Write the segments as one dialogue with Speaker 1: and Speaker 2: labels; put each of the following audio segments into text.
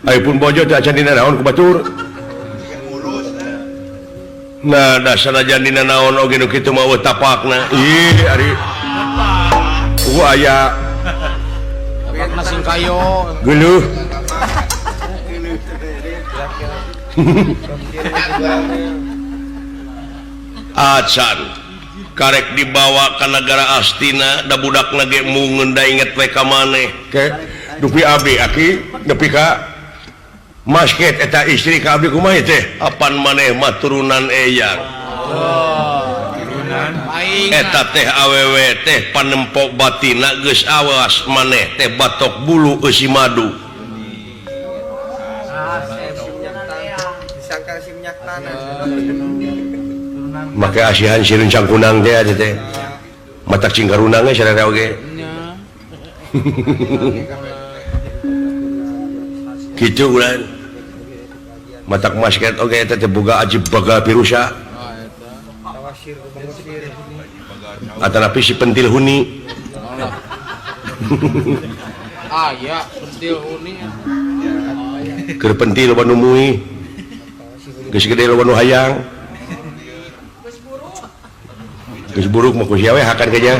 Speaker 1: Ari pun bojo teh acan dina naon ku batur. Nah, dasar aja dina naon oge nu kitu mah eueuh tapakna. Ih, ari eueuh aya
Speaker 2: tapakna sing kayo.
Speaker 1: Geuleuh. Acan karek dibawa ka negara Astina da budakna ge mungeun da inget we ka maneh. Ke dupi abdi aki nepi ka masket eta istri ka abdi kumaha teh? Apan maneh mah turunan eyang. Eta teh awewe teh panempo batina geus awas maneh teh batok bulu eusi madu. Make asihan si rencang kunang teh atuh teh. Matak cing karunang ge sararea oge. Kitu ulan. Matak masket oge eta teh boga ajib baga pirusa. Atanapi si pentil huni.
Speaker 2: Ah ya, pentil huni.
Speaker 1: Keur pentil loba nu muih. Geus gede loba nu hayang. Geus buruk mah ku sia we hakan ka nya.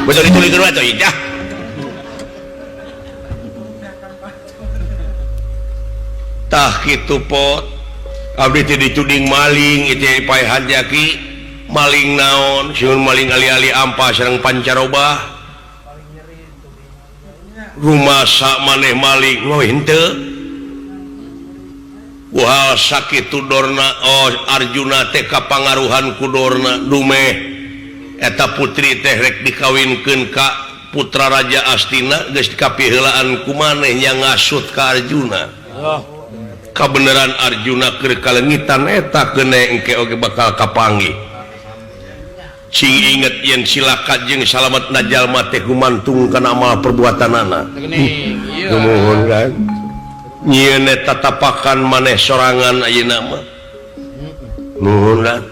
Speaker 1: Betul ditulikeun we atuh dah. Tah kitu pot. Abdi teh dituding maling ieu teh paehan jaki. Maling naon? Sieun maling ali-ali ampa sareng pancaroba. Rumasa maneh maling we henteu. Wah sakitu Dorna oh Arjuna teh kapangaruhan ku Dorna dumeh eta putri teh rek dikawinkeun ka putra Raja Astina geus kapiheulaan ku maneh nya ngasut ka Arjuna. Kabeneran Arjuna keur kalengitan eta keune engke oge bakal kapanggih. Cing inget yen silaka jeung salametna jalma teh gumantung kana amal perbuatanana. Nuhun kan. Nyieun eta tatapakan maneh sorangan ayeuna mah. Nuhun kan.